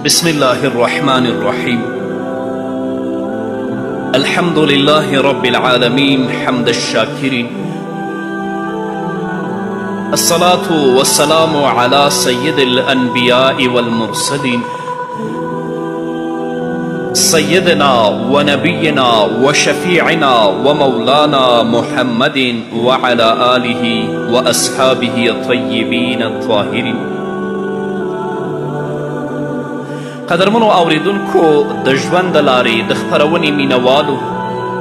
بسم الله الرحمن الرحيم. الحمد لله رب العالمين حمد الشاكرين، الصلاة والسلام على سيد الأنبياء والمرسلين، سيدنا ونبينا وشفيعنا ومولانا محمد وعلى آله وأصحابه الطيبين الطاهرين. قدرمنو اوریدونکو، د ژوند د لارې د خپرونې مینوالو،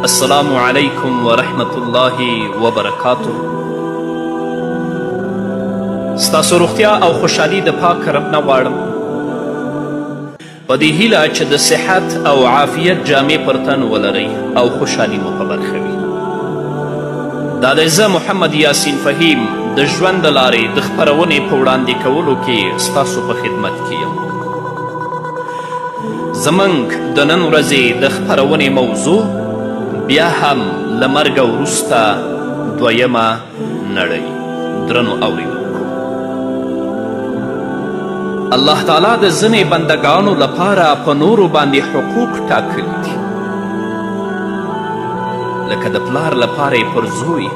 السلام علیکم ورحمت الله وبرکاته. ستاسو روغتیا او خوشحالي د پاک رب نه غواړم، په دې هیله چې د صحت او عافیت جامې پر تن ولرئ او خوشحالي مو په برخه وي. دا دی زه محمد یاسین فهیم د ژوند د لارې د خپرونې په وړاندې کولو کې ستاسو په خدمت کې یم. زموږ د نن ورځې د خپرونې موضوع بیا هم له مرګه وروسته دویمه نړۍ. درنو اوریدونکو، الله تعالی د ځینې بندګانو لپاره په نورو باندې حقوق ټاکلي دي، لکه د پلار لپاره یې پر زوی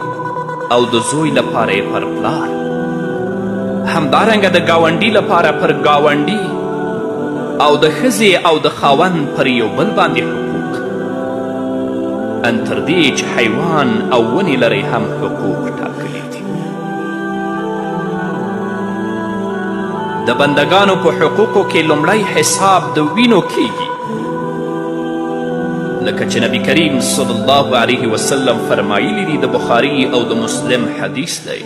او د زوی لپاره یې پر پلار، همدارنګه د ګاونډي لپاره پر ګاونډي او د ښځې او د خاوند پر یو بل باندې حقوق، ان تر دې چې حیوان او ونې لرئ هم حقوق ټاکلي دي. د بندګانو په حقوقو کې لومړی حساب د وینو کیږي، لکه چې نبی کریم صلی الله علیه وسلم فرمایلی دي، د بخاري او د مسلم حدیث دی.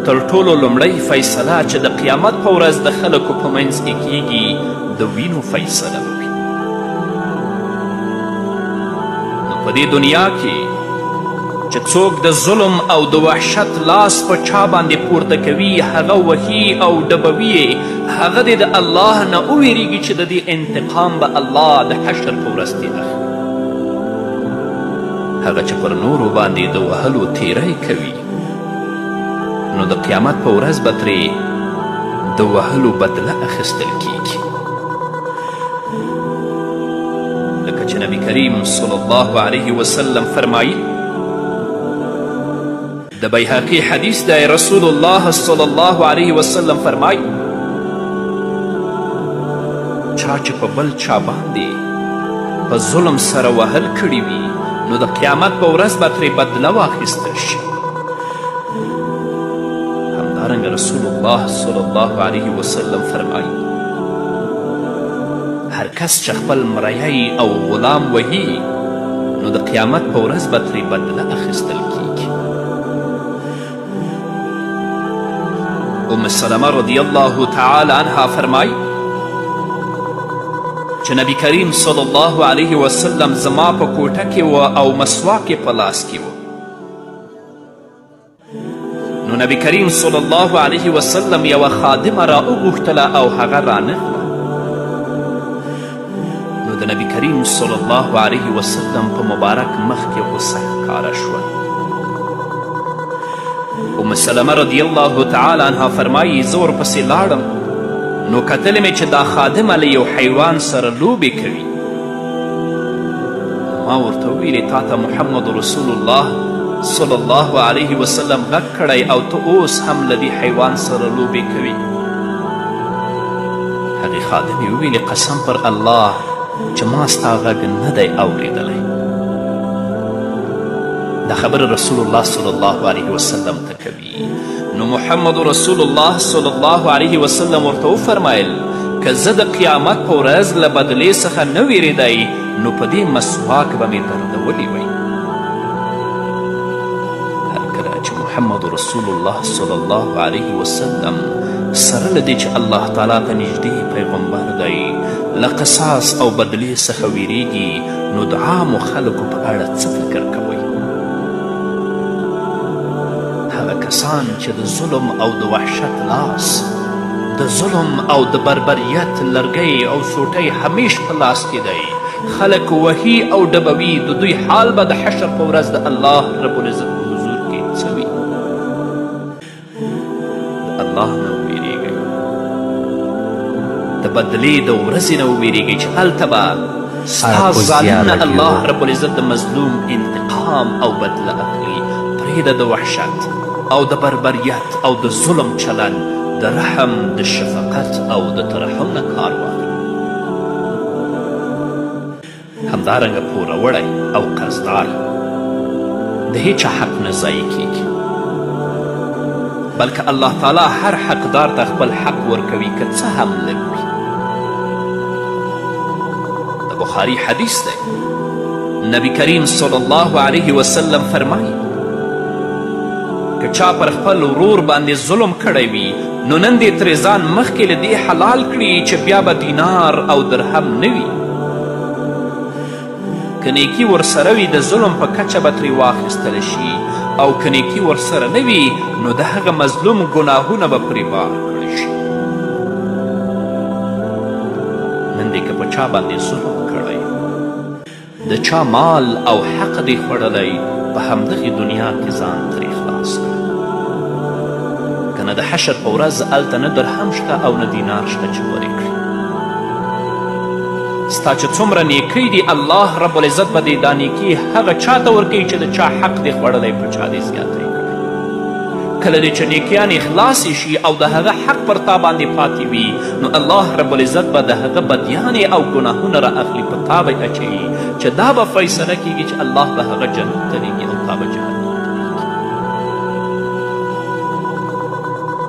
تر ټولو لومړی فیصله چې د قیامت په ورځ د خلکو په منځ کې کیږي، د وینو فیصله به وي. نو په دې دنیا کې چې څوک د ظلم او د وحشت لاس په چا باندې پورته کوي، هغه وهي او ډبوي یې، هغه دې د الله نه وویریږي چې د دې انتقام به الله د حشر په ورځ ترې اخلي. هغه چې پر نورو باندې د وهلو تیری کوي، نو د قیامت په ورځ به ترې د وهلو بدله اخیستل کیږي، لکه چې نبی کریم صلی الله علیه وسلم فرمایي. د بیهقي حدیث دی، رسول الله صلی الله علیه وسلم فرمایي، چا چې په بل چا باندې په ظلم سره وهل کړي وي، نو د قیامت په ورځ به ترې بدله واخیستل شي. همدارنګه رسول الله صلی الله علیه وسلم فرمایي، هر کس چې خپل مریی او غلام وهي، نو د قیامت په ورځ به ترې بدله اخیستل کیږي. ام سلمه رضی الله تعالی عنها فرمایي چې نبی کریم صلی الله علیه وسلم زما په کوټه کې و او مسواک یې په لاس کې و. نو نبی کریم صلی الله علیه وسلم یوه خادمه را وغوښتله او هغه رانغله. نو د نبی کریم صلی الله علیه وسلم په مبارک مخ کې غوسه ښکاره شوه. ام سلمه رضی الله تعالی عنها فرمایي، زه ورپسې لاړم، نو کتلې مې چې دا خادمه له یو حیوان سره لوبې کوي. ما ورته وویلې، تا ته محمد رسول الله صلی الله علیه وسلم غږ کړی او ته اوس هم له دې حیوان سره لوبې کوي. هغې خادمې وویلې، قسم پر الله چې ما ستا غږ نه دی اوریدلی. دا خبره رسول الله صلی الله علیه وسلم ته کوي. نو محمد رسول الله صلی الله علیه وسلم ورته وفرمایل، که زه د قیامت په ورځ له بدلې څخه نه ویرېدی، نو په دې مسواک به مې دردولي وی. هر کله چې محمد رسول الله صلی الله علیه وسلم سره له دې چې الله تعالی ته نږدې پیغمبر دی، له قصاص او بدلې څخه ویریږي، نو د عامو خلکو په اړه څه فکر کوئ؟ هغه کسان چې د ظلم او د وحشت لاس، د ظلم او د بربریت لرګی او سوټی همیش په لاس کې دی، خلک وهي او ډبوي، د دوی حال به د حشر په ورځ د الله رب العزت په حضور کې څه وي؟ د الله نه وویریږئ. د بدلې د ورځې نه وویریږئ چې هلته به ستا ظالم نه الله رب العزت د مظلوم انتقام او بدله اخلي. پرېږده د وحشت او د بربریت او د ظلم چلند، د رحم، د شفقت او د ترحم نه کار واخله. همدارنګه پوروړی او قرضدار د هیچا حق نه ضایع کیږي، بلکې الله تعالی هر حقدار ته خپل حق ورکوي که څه هم لږ وي. د بخاري حدیث دی، نبی کریم صلی الله علیه وسلم فرمایي که چا پر خپل ورور باندې ظلم کړی وي نو نن دې ترې ځان مخکې له دې حلال کړي چې بیا به دینار او درهم نه وي. که نیکي ورسره وي د ظلم په کچه به ترې واخیستل شي، او که نیکي ورسره نه وي نو د هغه مظلوم ګناهونه به پرې بار کړی شي. نن دې که په چا باندې ظلم کړی، د چا مال او حق دې خوړلی، په همدغې دنیا کې ځان ترې خلاص کړه، که نه د حشر په ورځ هلته نه درهم شته او نه دینار شته چې ورې کړي. ستا چې څومره نیکۍ دي الله رب العزت به دې دا نیکي هغه چا ته ورکوي چې د چا حق دې خوړلی، په چا دې زیاتی کړی. کله دې چې نیکیانې خلاصې شي او د هغه حق پر تا باندې پاتې وي نو الله رب العزت به د هغه بدیانې او ګناهونه را اخلي، په تا به یې اچوي، چې دا به فیصله کیږي چې الله به هغه جنت ته لیږي او تا به جهنم ته لیږي.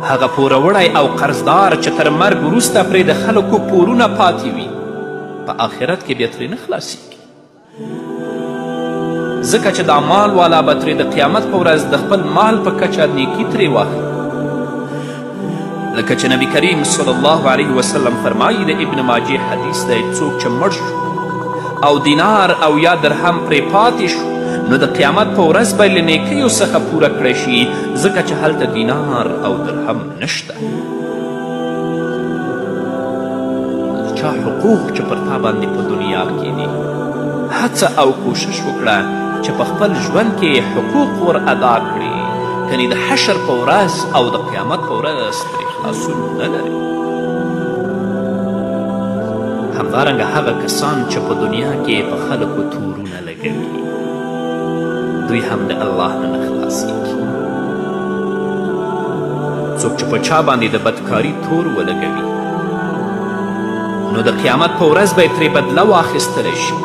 هغه پوروړی او قرضدار چې تر مرګ وروسته پرې د خلکو پورونه پاتې وي په آخرت کې بیا ترې نه خلاصیږي، ځکه چې دا مال والا به ترې د قیامت په ورځ د خپل مال په کچه نیکي ترې واخلي. لکه چې نبی کریم صلی الله علیه وسلم فرمایي، د ابن ماجې حدیث دی، څوک چې مړ شو او دینار او یا درهم پرې پاتې شو نو د قیامت په ورځ به له نیکیو څخه پوره کړی شي، ځکه چې هلته دینار او درهم نشته. چا حقوق چې پر تا باندې په دنیا کې دي، هڅه او کوشش وکړه چې په خپل ژوند کې حقوق ور ادا کړي، کنې د حشر په ورځ او د قیامت په ورځ ترې خلاصون نه لري. همدارنګه هغه کسان چې په دنیا کې په خلکو تورونه لګوي دوی هم د الله نه نه خلاصیږي. څوک چې په چا باندې د بدکاري تور ولګوي نو د قیامت په ورځ به یې ترې بدله واخیستلی شي.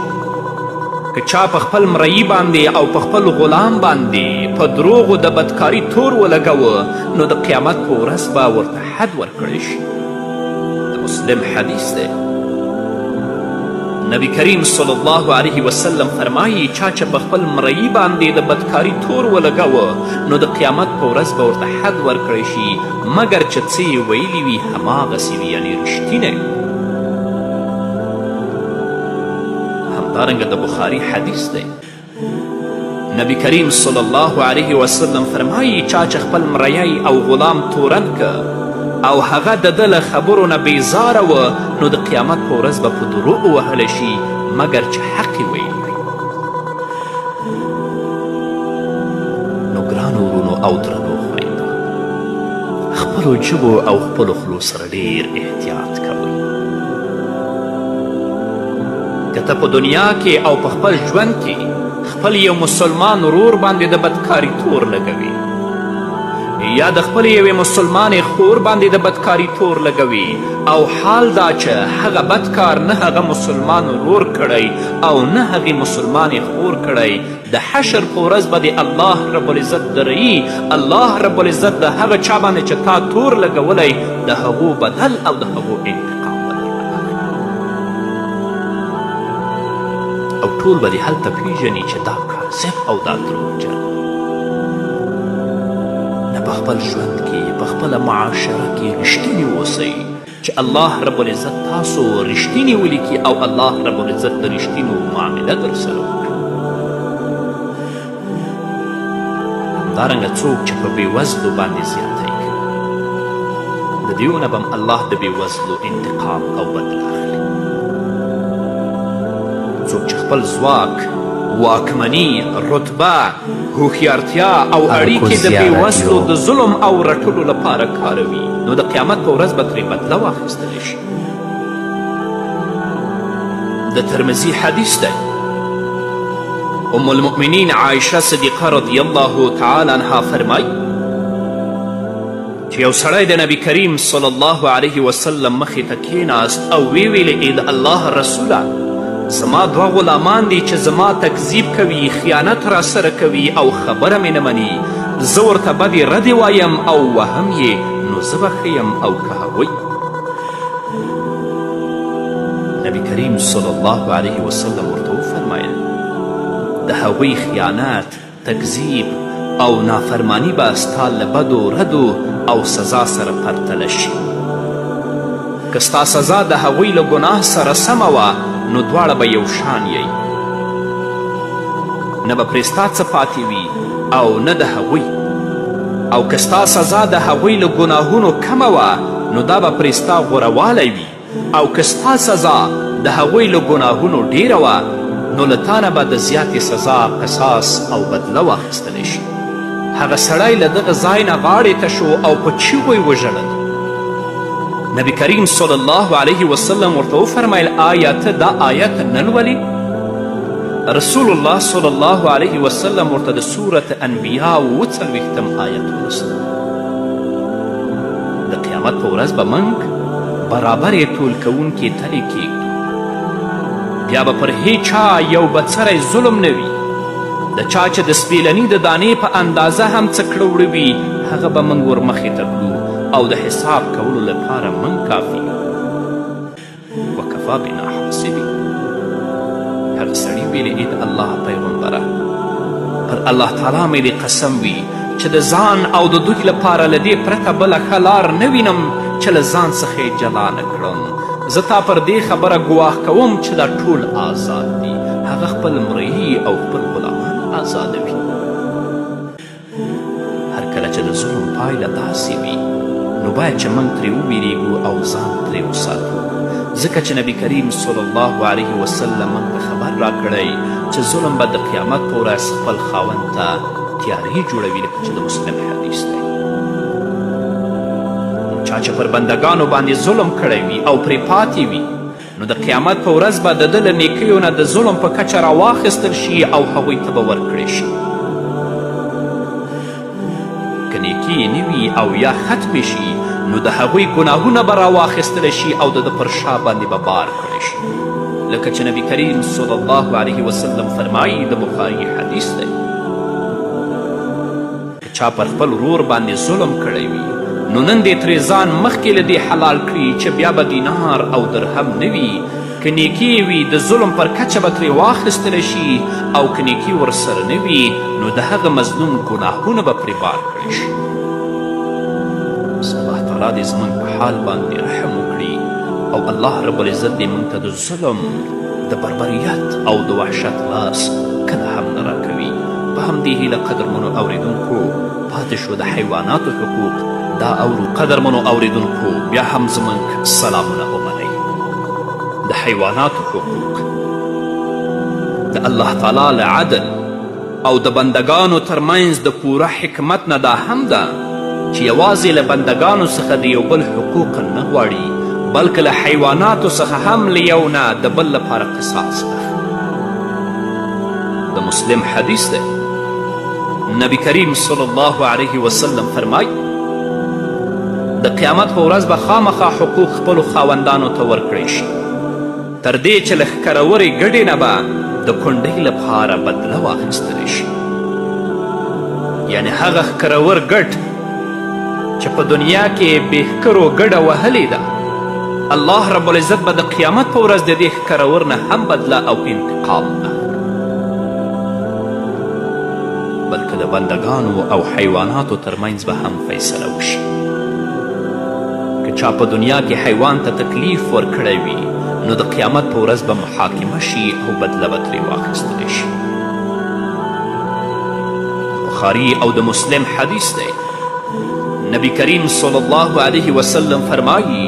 که چا په خپل مريي باندې او په خپل غلام باندې په دروغو د بدکاري تور ولګوه نو د قیامت په ورځ به ورته حد ورکړی شي. د مسلم حدیث دی، نبی کریم صلی الله علیه وسلم فرمایي چا چې په خپل مريي باندې د بدکاري تور ولګوه نو د قیامت په ورځ به ورته حد ورکړی شي، مګر چې څه یې ویلي وي هماغسې وي، یعنې رښتینی وي. همدارنګه د بخاري حدیث دی، نبی کریم صلی الله علیه وسلم فرمایي چا چې خپل مریی او غلام تورن که او هغه د ده له خبرو نه بیزاره وه نو د قیامت په ورځ به په درو ووهلی شي، مګر چې حق یې ویلي وي. نو ګرانو ورونو او درنو خویندو، خپلو ژبو او خپلو خولو سره ډېر احتیاط کوئ. که ته په دنیا کې او په خپل ژوند کې خپل یو مسلمان ورور باندې د بدکاري تور لګوي یا د خپلې یوې مسلمانې خور باندې د بدکاري تور لګوي، او حال دا چې هغه بدکار نه هغه مسلمان ورور کړی او نه هغې مسلمانې خور کړی، د حشر په ورځ به د الله رب العزت دريي، الله رب العزت د هغه چا باندې چې تا تور لګولی د هغو بدل او د هغو انتقام به درنه اخلي، او ټول به دې هلته پیژني چې دا کاذب او دا دروغجن. نه په خپل ژوند کې په خپله معاشره کې رښتیني اوسئ چې الله رب العزت تاسو رښتیني ولیکي او الله رب العزت د رښتینو معامله در سره وکړي. همدارنګه څوک چې په بېوزلو باندې زیاتی کوي د دیو نه به هم الله د بېوزلو انتقام او بدله اخلي. څوک چې خپل ځواک، واکمني، رتبه، هوښیارتیا او اړیکې د بېوزلو د ظلم او رټلو لپاره کاروي نو د قیامت په ورځ به ترې بدله واخیستلی شي. د ترمذي حدیث دی. ام المؤمنین عایشه صدیقه رضی الله تعالی عنها فرمایي چې یو سړی د نبی کریم صلی الله علیه وسلم مخې ته کښېناست او ویې ویلې ای د الله رسوله، زما دوه غلامان دي چې زما تکذیب کوي، خیانت راسره کوي او خبره مې نه مني. زه ورته بدې ردې وایم او وهم یې، نو زه به ښه یم او که هغوی؟ نبی کریم صلی الله علیه وسلم ورته وفرمایل د هغوی خیانت، تکذیب او نافرمانی به ستا له بدو ردو او سزا سره پرتله شي. که ستا سزا د هغوی له ګناه سره سمه وه نو دواړه به یو شان یئ، نه به پرې ستا څه پاتې وي او نه د هغوی. او که ستا سزا د هغوی له ګناهونو کمه وه نو دا به پرې ستا غورهوالی وي، او که ستا سزا د هغوی له ګناهونو ډیره وه نو له تا نه به د زیاتې سزا قصاص او بدله واخیستلی شي. هغه سړی له دغه ځای نه غاړې ته شو او په چیغو یې وژړل. نبی کریم صلی الله علیه وسلم ورته وفرمیل آیا ته دا آیت نه لولې؟ رسول الله صلی الله علیه وسلم ورته د سورت انبیا 47 آیت ولوست. د قیامت په ورځ به موږ برابرې تول کوونکې تلې کیږدو، بیا به پر هیچا یو بڅری ظلم نه وي. د چا چې د سپیلني د دانې په اندازه هم څه کړه وړه وي هغه به موږ ورمخې ته کړو او د حساب کولو لپاره موږ کافي یو. وکفا بنا حاسبین. هغه سړي ویلې ای د الله پیغمبره، پر الله تعالی مې دې قسم وي چې د ځان او د دوی لپاره له دې پرته بله ښه لار نه وینم چې له ځان څخه یې جلا نه کړم. زه تا پر دې خبره ګواه کوم چې دا ټول آزاد دي. هغه خپل مریي او خپل غلامان آزادوي. هر کله چې د ظلم پایله داسې وي نو باید چې موږ ترې وویریږو او ځان ترې وساتو، ځکه چې نبی کریم صلی الله علیه وسلم موږ ته خبر راکړی چې ظلم به د قیامت په ورځ خپل خاوند ته تیارې جوړوي، لکه چې د مسلم حدیث دی. چا چې پر بندګانو باندې ظلم کړی وي او پرې پاتې وي نو د قیامت په ورځ به د ده له نیکیو نه د ظلم په کچه راواخیستل شي او هغوی ته به ورکړی شي. که نیکي یې نه وي او یا ختمې شي نو د هغوی ګناهونه به راواخیستل شي او د ده پر شا باندې به بار کړی شي، لکه چې نبی کریم صلی الله علیه وسلم فرمایي، د بخاري حدیث دی، که چا پر خپل ورور باندې ظلم کړی وي نو نن دې ترې ځان مخکې له دې حلال کړي چې بیا به دینار او درهم نه وي. که نیکي یې وي د ظلم پر کچه به ترې واخیستل شي، او که نیکي ورسره نه وي نو د هغه مظلوم ګناهونه به پرې بار کړی شي. بس الله تعالی دې زموږ په حال باندې رحم وکړي او الله رب العزت دې موږ ته د ظلم، د بربریت او د وحشت لاس کله هم نه راکوي. په همدې هیله قدرمنو اورېدونکو پاتې شو د حیواناتو حقوق دا اورو. قدرمنو اورېدونکو بیا هم زموږ سلامونه ومنئ. د حیواناتو حقوق د الله تعالی له عدل او د بندګانو ترمنځ د پوره حکمت نه دا هم ده چې یوازې له بندګانو څخه د یو بل حقوق نه غواړي، بلکې له حیواناتو څخه هم له یو نه د بل لپاره قصاص اخلي. د مسلم حدیث دی، نبی کریم صلی الله علیه وسلم فرمایي د قیامت په ورځ به خامخا حقوق خپلو خاوندانو ته ورکړی شي، تر دې چې له ښکرورې ګډې نه به د کونډۍ لپاره بدله واخیستلی شي. یعنې هغه ښکرور ګډ چې په دنیا کې بې ښکرو ګډه وهلې ده، الله رب العزت به د قیامت په ورځ د دې ښکرور نه هم بدله او انتقام اخلي. بلکې د بندګانو او حیواناتو ترمنځ به هم فیصله وشي. که چا په دنیا کې حیوان ته تکلیف ورکړی وي نو د قیامت په ورځ به محاکمه شي او بدله به ترې واخیستلی شي. بخاري او د مسلم حدیث دی، نبی کریم صلی الله علیه وسلم فرمایي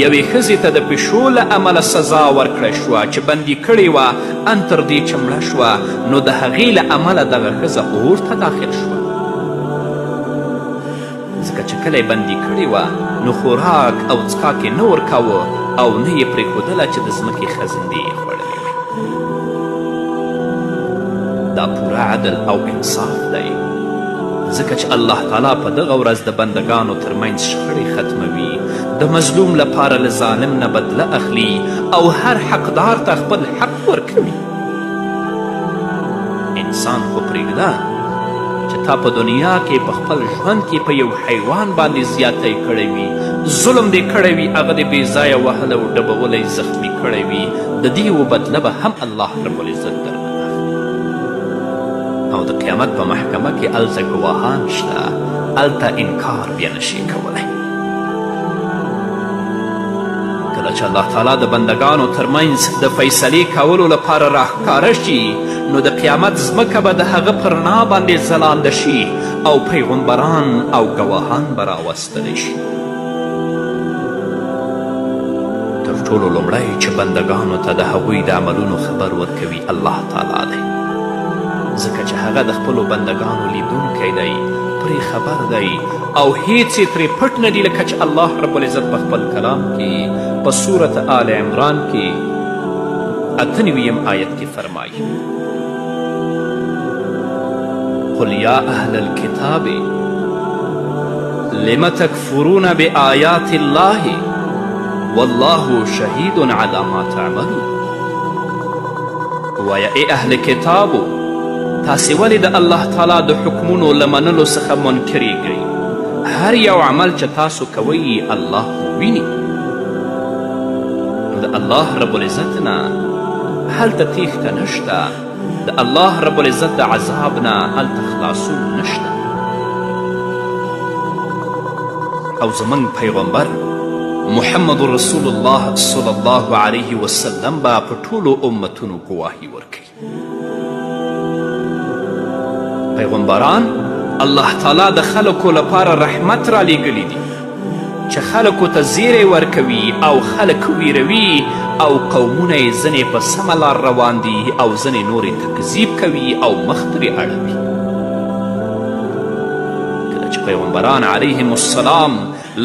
یوې ښځې ته د پیشو له امله سزا ورکړی شوه چې بندي کړې وه ان تر دې چې مړه شوه، نو د هغې له امله دغه ښځه اور ته داخل شوه، ځکه چې کله یې بندي کړې وه نو خوراک او څښاک یې نه ورکاوه او نه یې پرېښودله چې د ځمکې خزندې یې خوړلې وي. پوره عدل او انصاف دی، ځکه چې الله تعالی په دغه ورځ د بندګانو ترمنځ شخړې ختموي، د مظلوم لپاره له ظالم نه بدله اخلي او هر حقدار ته خپل حق ورکوي. انسان خو پرېږده چې تا په دنیا کې په خپل ژوند کې په یو حیوان باندې زیاتی کړی وي، ظلم دې کړی وي، هغه دې بې ځایه وهلی او ډبولی، زخمي کړی وي، د دې یوه بدله به هم الله رب العزت درنه اخلي. او د قیامت په محکمه کې هلته ګواهان شته، هلته انکار بیا نشي کولی. کله چې الله تعالی د بندګانو ترمنځ د فیصلې کولو لپاره راښکاره شي، نو د قیامت ځمکه به د هغه په رڼا باندې ځلانده شي او پیغمبران او ګواهان به راوستلی شي. تر ټولو لومړی چې بندګانو ته د هغوی د عملونو خبر ورکوي الله تعالی دی، ځکه چې هغه د خپلو بندګانو لیدونکی دی، پرې خبر دی او هیڅ یې ترې پټ نه دي، لکه چې الله رب العزت په خپل کلام کې په سورة آل عمران کې 98 آیت کې فرمایي: قل یا اهل الكتاب لم تکفرون بآیات الله والله شهید علی ما تعملون. ووایه ای اهل کتابو، تاسې ولې د الله تعالی د حکمونو له منلو څخه منکرېږئ؟ هر یو عمل چې تاسو کوئ الله مو ویني. نو د الله رب العزت نه هلته تیښته نشته، د الله رب العزت د عذاب نه هلته خلاصون نشته. او زموږ پیغمبر محمد رسول الله صلی الله علیه وسلم به په ټولو امتونو ګواهي ورکوي. پیغمبران الله تعالی د خلکو لپاره رحمت رالیږلي دي چې خلکو ته زیری ورکوي او خلک ویروي، او قومونه یې ځینې په سمه لار روان دي او ځینې نورې تکذیب کوي او مخ ترې اړوي. کله چې پیغمبران علیهم السلام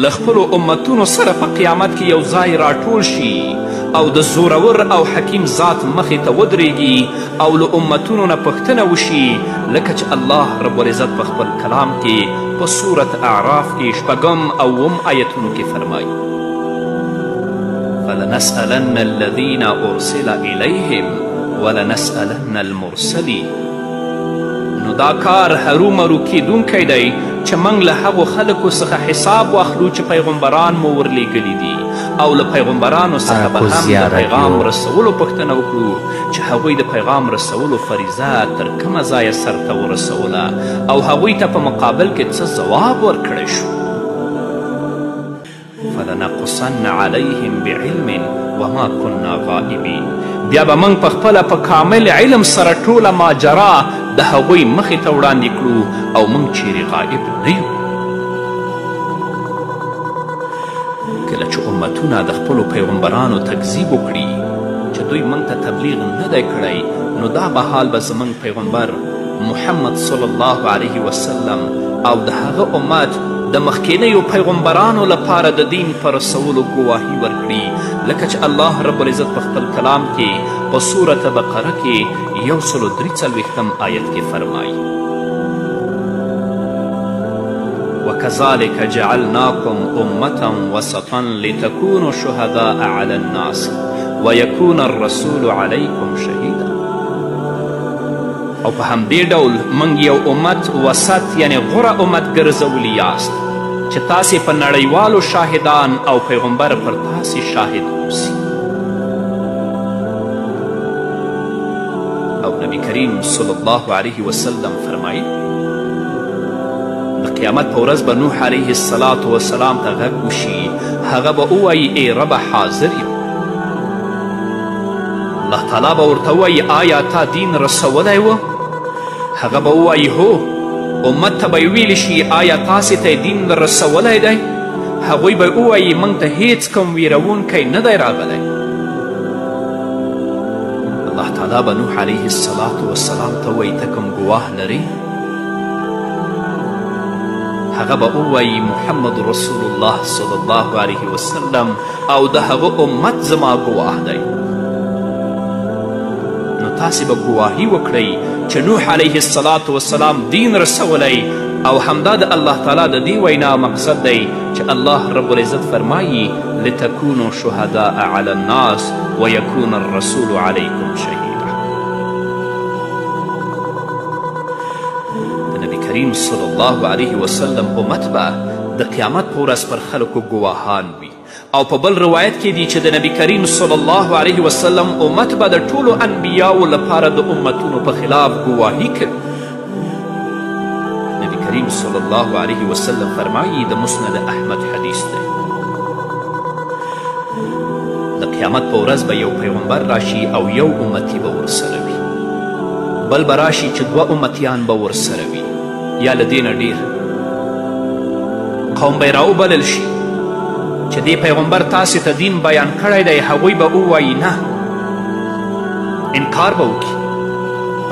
له خپلو امتونو سره په قیامت کې یو ځای راټول شي او د زورور او حکیم ذات مخې ته ودرېږي او له امتونو نه پوښتنه وشي، لکه چې الله رب العزت په خپل کلام کې په سورة اعراف کې 6 او 7 آیتونو کې فرمایي: فلنسألن الذین ارسل الیهم ولنسألن المرسلین. نو دا کار هرومرو کیدونکی دی چې موږ له هغو خلکو څخه حساب واخلو چې پیغمبران مو ورلیږلي دي، او له پیغمبرانو څخه به هم د پیغام رسولو پوښتنه وکړو چې هغوی د پیغام رسولو فریضه تر کومه ځایه سرته ورسوله او هغوی ته په مقابل کې څه ځواب ورکړی شو. فلنقصن علیهم بعلم وما كنا غائبین. بیا به موږ په خپله په کامل علم سره ټوله ماجرا د هغوی مخې ته وړاندې کړو او موږ چیرې غائب نه یو. کله چې امتونه د خپلو پیغمبرانو تکذیب وکړي چې دوی موږ ته تبلیغ نه دی کړی، نو دا مهال به زموږ پیغمبر محمد صلی الله علیه وسلم او د هغه امت د مخکینیو پیغمبرانو لپاره د دین په رسولو ګواهي ورکړي، لکه چې الله رب العزت په خپل کلام کې په سورة بقره کې 143 آیت کې فرمایي: وكذلك جعلناكم أمة وسطا لتكونوا شهداء على الناس ويكون الرسول عليكم شهيدا. او په همدې ډول موږ یو امت وسط یعنې غوره امت ګرځولي یاست چې تاسې په نړیوالو شاهدان او پیغمبر پر تاسې شاهد اوسي. او نبی کریم صلی الله علیه وسلم فرمایي: د قیامت په ورځ به نوح علیه الصلاة والسلام ته غږ وشي، هغه به ووایي: ای ربه حاضر یم. الله تعالی به ورته ووایي: آیا تا دین رسولی و؟ هغه به ووایي: هو. امت ته به یې ویل شي: آیا تاسې ته دین رسولی دی؟ هغوی به ووایي: موږ ته هیڅ کوم ویروونکی نه دی راغلی. الله تعالی به نوح علیه الصلاة والسلام ته ووایي: ته کوم ګواه لرې؟ هغه به ووایي: محمد رسول الله صلی الله علیه وسلم او د هغه امت زما ګواه دی. نو تاسې به ګواهي وکړئ چې نوح علیه الصلاة والسلام دین رسولی. او همدا د الله تعالی د دې وینا مقصد دی چې الله رب العزت فرمایي لتکونو شهداء علی الناس ویکون الرسول علیکم شهیدا. د نبی کریم صلی الله علیه وسلم امت به د قیامت په ورځ پر خلکو ګواهان وي. او په بل روایت کې دي چې د نبی کریم صلی الله علیه وسلم امت به د ټولو انبیاو لپاره د امتونو په خلاف ګواهي کوي. نبی کریم صلی الله علیه وسلم فرمایي، د مسند احمد حدیث دی، د قیامت په ورځ به یو پیغمبر راشي او یو امتي به ورسره وي، بل به راشي چې دوه امتیان به ورسره وي یا له دې نه ډېر. قوم به یې راوبلل شي چې دې پیغمبر تاسې ته دین بیان کړی دی، هغوی به ووایي نه، انکار به وکړي.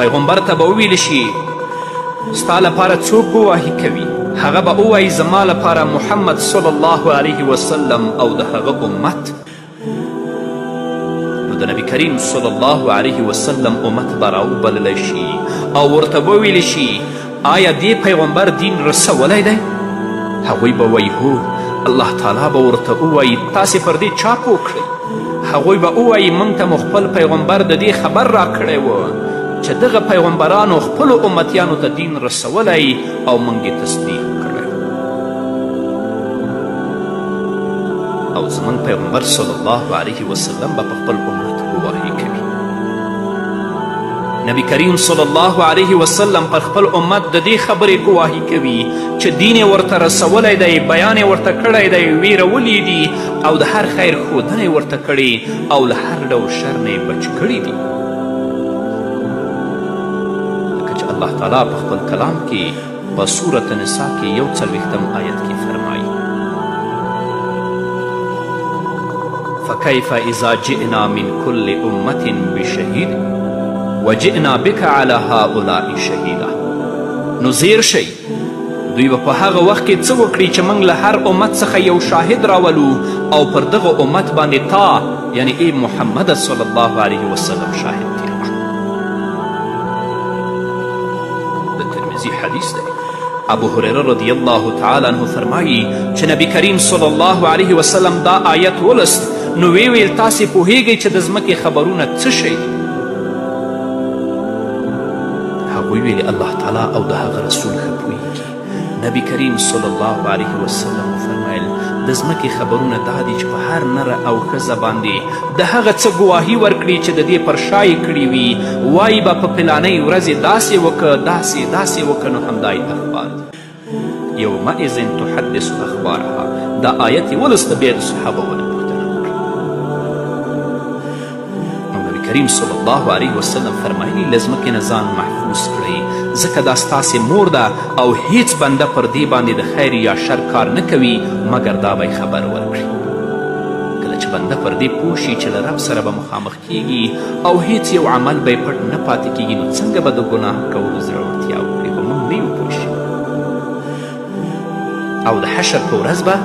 پیغمبر ته به وویل شي ستا لپاره څوک ګواهي کوي؟ هغه به ووایي زما لپاره محمد صلی الله علیه وسلم او د هغه امت. نو د نبی کریم صلی الله علیه وسلم امت به راوبللی شي او ورته وویل شي آیا دې پیغمبر دین رسولی دی؟ هغوی به وایي هو. الله تعالی به ورته ووایي تاسې پر دې چا پوه کړئ؟ هغوی به ووایي موږ ته مو خپل پیغمبر د دې خبر راکړی و چې دغه پیغمبرانو خپلو امتیانو ته دین رسولی او موږ یې تصدیق کړی. او زموږ پیغمبر صلی الله علیه وسلم به په خپل امت ګواهي کوي. نبی کریم صلی الله علیه وسلم پر خپل امت د دې خبرې ګواهي کوي چې دین یې ورته رسولی دی، بیان یې ورته کړی دی، ویرولي دي او د هر خیر ښودنه یې ورته کړې او له هر ډول شر نه یې بچ کړي دي. لکه چې الله تعالی په خپل کلام کې په سورة نساء کې 41 آیت کې فرمایي فکیف اذا جئنا من کل امة بشهید وجئنا بک علی هؤلاء شهیدا. نو زیر شئ، دوی به په هغه وخت کې څه وکړي چې موږ له هر امت څخه یو شاهد راولو او پر دغه امت باندې تا یعنی ای محمد صلی الله علیه وسلم شاهد تیر کړو. د ترمذي حدیث دی. ابو هریره رضی الله تعالی عنه فرمایي چې نبی کریم صلی الله علیه وسلم دا آیت ولوست نو ویې ویل تاسې پوهیږئ چې د ځمکې خبرونه څه شی دي؟ هغوی ویلې الله تعالی او د هغه رسول ښه پوهیږي. نبی کریم صلی الله علیه وسلم وفرمیل د ځمکې خبرونه دا دي چې په هر نر او ښځه باندې د هغه څه ګواهي ورکړي چې د دې پر شا یې کړي وي، وایي به په فلانۍ ورځ یې داسې وکړه، داسې داسې وکړه، نو همدا یې اخبار دي. یومئذ تحدث اخبارها. دا آیت یې ولوسته، بیا د صحابه ونه پوښتنه وکړه. او نبی کریم صلی الله علیه وسلم فرمایلي له ځمکې نه ځان محفوظ کړئ، ځکه دا ستاسې مور ده او هیڅ بنده پر دې باندې د خیر یا شر کار نه کوي مګر دا به یې خبر ورکړي. کله چې بنده پر دې پوه شي چې له رب سره به مخامخ کیږي او هیڅ یو عمل به یې پټ نه پاتې کیږي، نو څنګه به د ګناه کولو زړورتیا وکړي؟ خو موږ نه یو پوه شوي. او د حشر په ورځ به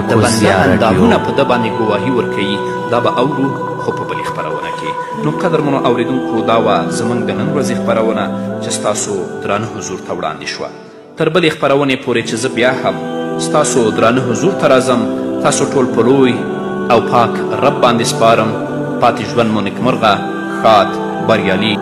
د بنده اندامونه په ده باندې ګواهي ورکوي. دا به اورو خو په بلې خپرونه کې. نو قدرمنو اورېدونکو، دا وه زموږ د نن ورځې خپرونه چې ستاسو درانه حضور ته وړاندې شوه. تر بلې خپرونې پورې چې زه بیا هم ستاسو درانه حضور ته راځم، تاسو ټول په لوی او پاک رب باندې سپارم. پاتې ژوند مو نیکمرغه، ښاد، بریالي.